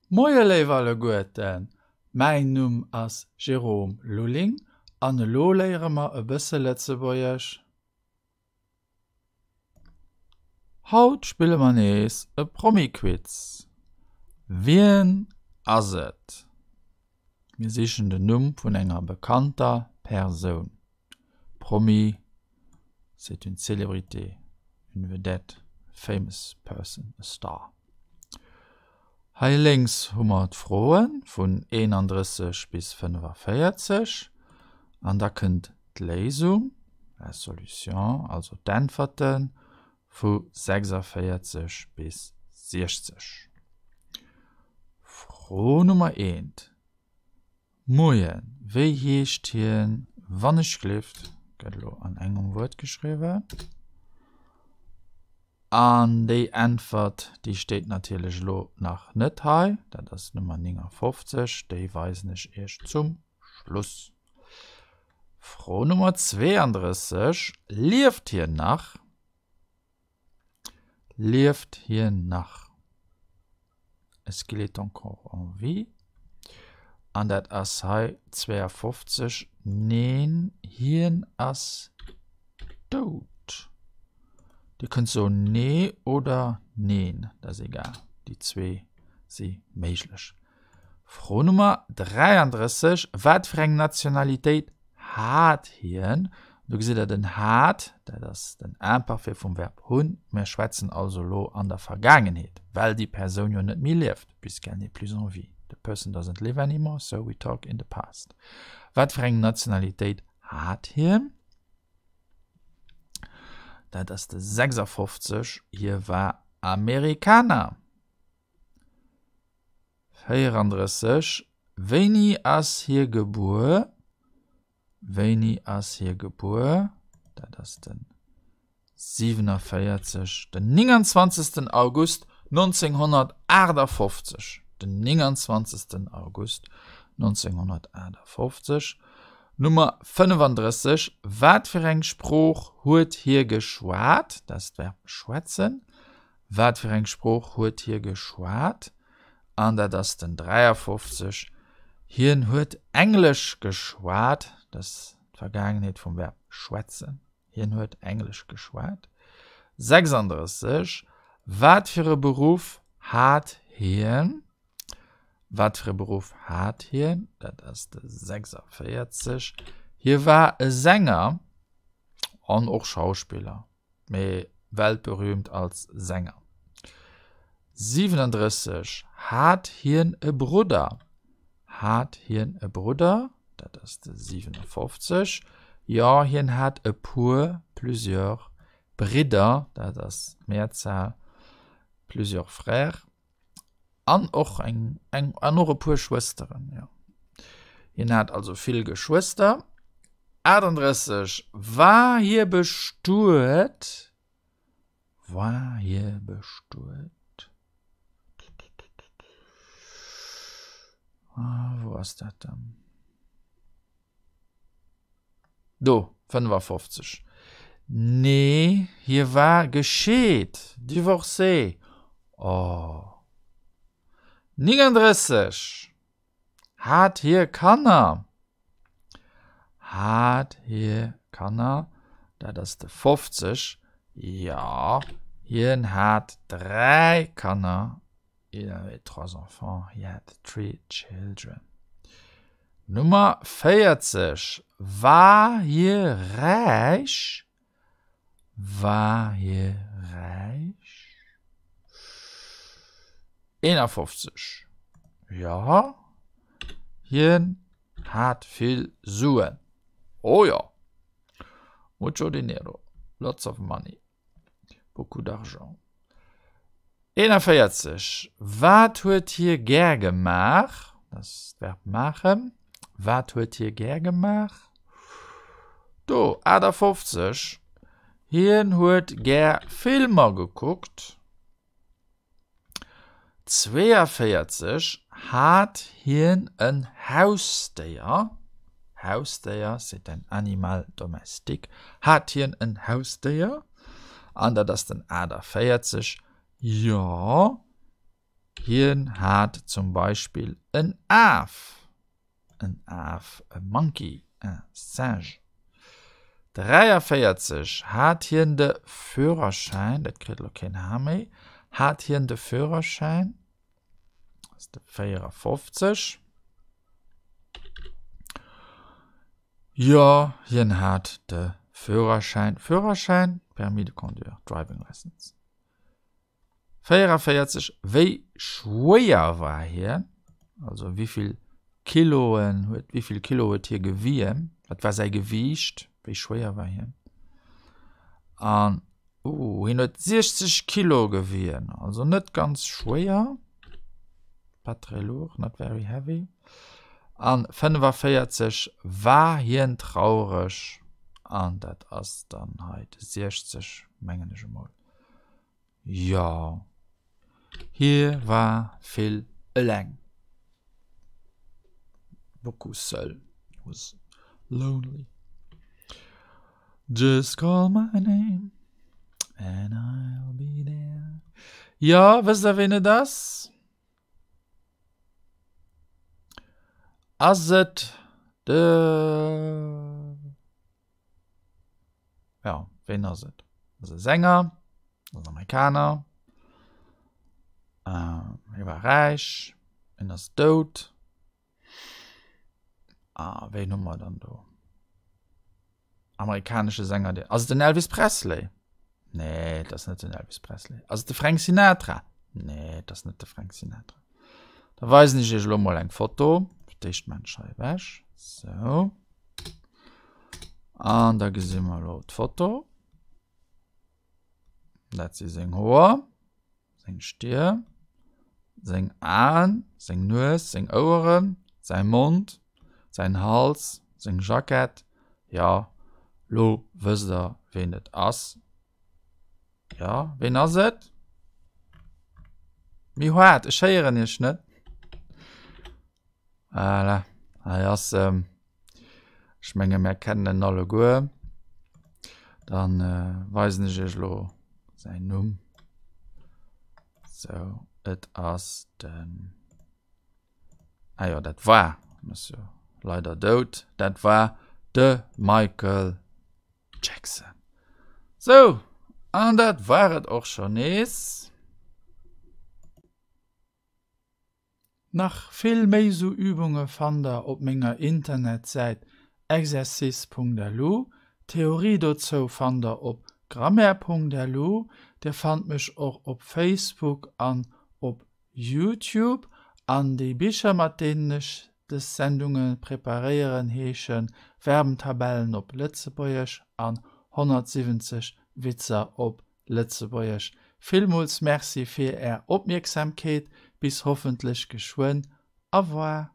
Moie léif alleguerten, mäin Numm ass Jérôme Lulling an elo léiere mer e bësse Lëtzebuergesch. Haut spille mer nees e Promi-Quiz. Wien ass et? Mir sichen den Numm vun enger bekannter Persoun. Promi, c'est une célébrité, une vedette, a famous person, a star. Hei lénks hu mer d'Froe vun 31 bis 45 an da kënnt d'Léisung, la solution, also d'Äntwerte vu 46 bis 60. Fro Nummer eent, Moien, wéi heescht hien wannechgelift, gëtt elo an engem Wuert geschriwwen. An déi Äntwert, déi steet natierlech elo nach net hei, dat ass d'Nummer 59, déi weisen ech iech zum Schluss. Fro Nummer 32, Lieft hien nach? Lieft hien nach? Est-ce qu'il est encore en vie? An dat ass hei 52, Neen, hien ass dout. Dir kënnt soen nee oder neen, dat ass egal, déi zwee si méiglech. Fro Nummer 33, Wat fir eng Nationalitéit hat hien? Do gesitt der den hat, dat ass den Imparfait vum Verb hunn. Mir schwätzen also elo an der Vergaangenheet, well déi Persoun jo net méi lieft, puisqu'elle n'est plus en vie. The person doesn't live anymore, so we talk in the past. Wat fir eng Nationalitéit hat hien? Dat ass de 56, hie war Amerikaner. 34, Wéini ass hie gebuer? Wéini ass hie gebuer? Dat ass den 47, den 29. August 1958. Den 29. August 1958. Nummer 35, Wat fir eng Sprooch huet hie geschwat? Dat ass d'Verb schwätzen. Wat fir eng Sprooch huet hie geschwat? An dat ass den 53. Hien huet Englesch geschwat. Dat ass d'Vergaangenheet vum Verb schwätzen. Hien huet Englesch geschwat. 36. Wat fir e Beruff hat hien? Wat fir e Beruff hat hien? Dat ass de 46. Hie war e Sänger an och Schauspiller. mee weltberühmt als Sänger. 37, Hat hien e Brudder? Hat hien e Brudder? Dat ass de 57. Jo, hien hat e puer, plusieurs, Bridder, dat ass d'Mehrzahl, plusieurs frères. An och eng, eng, an och e puer Schwësteren, jo. Hien hat also vill Geschwëster. 38, War hie bestuet? War hie bestuet? Ah, wou ass dat dann? Do, 55. Nee, hie war gescheet, divorcé. Oh. 39. Hat hie Kanner? Hat hie Kanner? Dat ass de 50. Jo, hien hat dräi Kanner. Il avait trois enfants, he had three children. Nummer 40, War hie räich? War hie räich? 51, Jo, hien hat vill Suen. Oh jo, mucho dinero, lots of money. Beaucoup d'argent. 41, Wat huet hie gär gemaach? Dat ass d'Verb maachen. Wat huet hie gär gemaach? Do, 58, Hien huet gär Filmer gekuckt. 42, Hat hien en Hausdéier? Hausdéier, c'est un animal domestique. Hat hien en Hausdéier? An dat ass den 48. Jo, hien. Hien hat zum Beispill en Af, en Af, e monkey, un singe. 43, Hat hien de Führerschäin, dat kritt elo keen H méi, hat hien de Führerschäin, ass de 54. Jo, hien hat de Führerschäin, Führerschäin, Permis de conduire, driving license. 44, Wéi schwéier war hien? Also wéi vill Kiloen huet, wéi vill Kilo huet hie gewien? Wat war säi Gewiicht? Wéi schwéier war hien? An uh, hien huet 60 Kilo gewien, also net ganz schwéier. Pas très lourd, not very heavy. An 45 war hien traureg. An dat ass dann hei de 60, mengen ech emol. Jo, hie war vill eleng. Beaucoup seul, was lonely. Just call my name and I'll be there. Jo, wësst der ween et ass? Ass et de. Ja, ween ass et? Ass e Sänger, ass en Amerikaner, hie war räich, en ass dout. A ween hu mer dann do? Amerikanesche Sänger, dee, ass et den Elvis Presley? Nee, et ass net den Elvis Presley. Ass et de Frank Sinatra? Nee, et ass net de Frank Sinatra. Da weisen ech iech elo mol eng Foto. Fir d'éischt maan ech hei ewech. Sou. An da gesi mer elo d'Foto. Dat si seng Hoer, seng Stier, seng Aen, seng Nues, seng Oueren, säi Mond, säin Hals, seng Jackett. Jo, lo wësst der, ween et ass. Jo, ween ass et? Méi haart, ech héieren iech net. Voilà, hei ass e. Ech menge mär kennen en alleguer. Dann weisen ech iech elo säin Numm. Sou, et ass den, ah jo, dat war, en ass jo leider dout, dat war de Michael Jackson. Sou, an dat war et och scho nees. Nach vill méi sou Übunge fannt der op menger Internetsäit exercice.lu. D'Theorie dozou fannt der op grammaire.lu. Dir fannt mech och op Facebook an op Youtube. An déi Bicher mat deenen ech des Sendunge preparéieren heeschen Verbentabellen op Lëtzebuergesch an 170 Witzer op Lëtzebuergesch. Villmools Merci fir Är Opmierksamkeet. Bis hoffentlech geschwënn. Au revoir.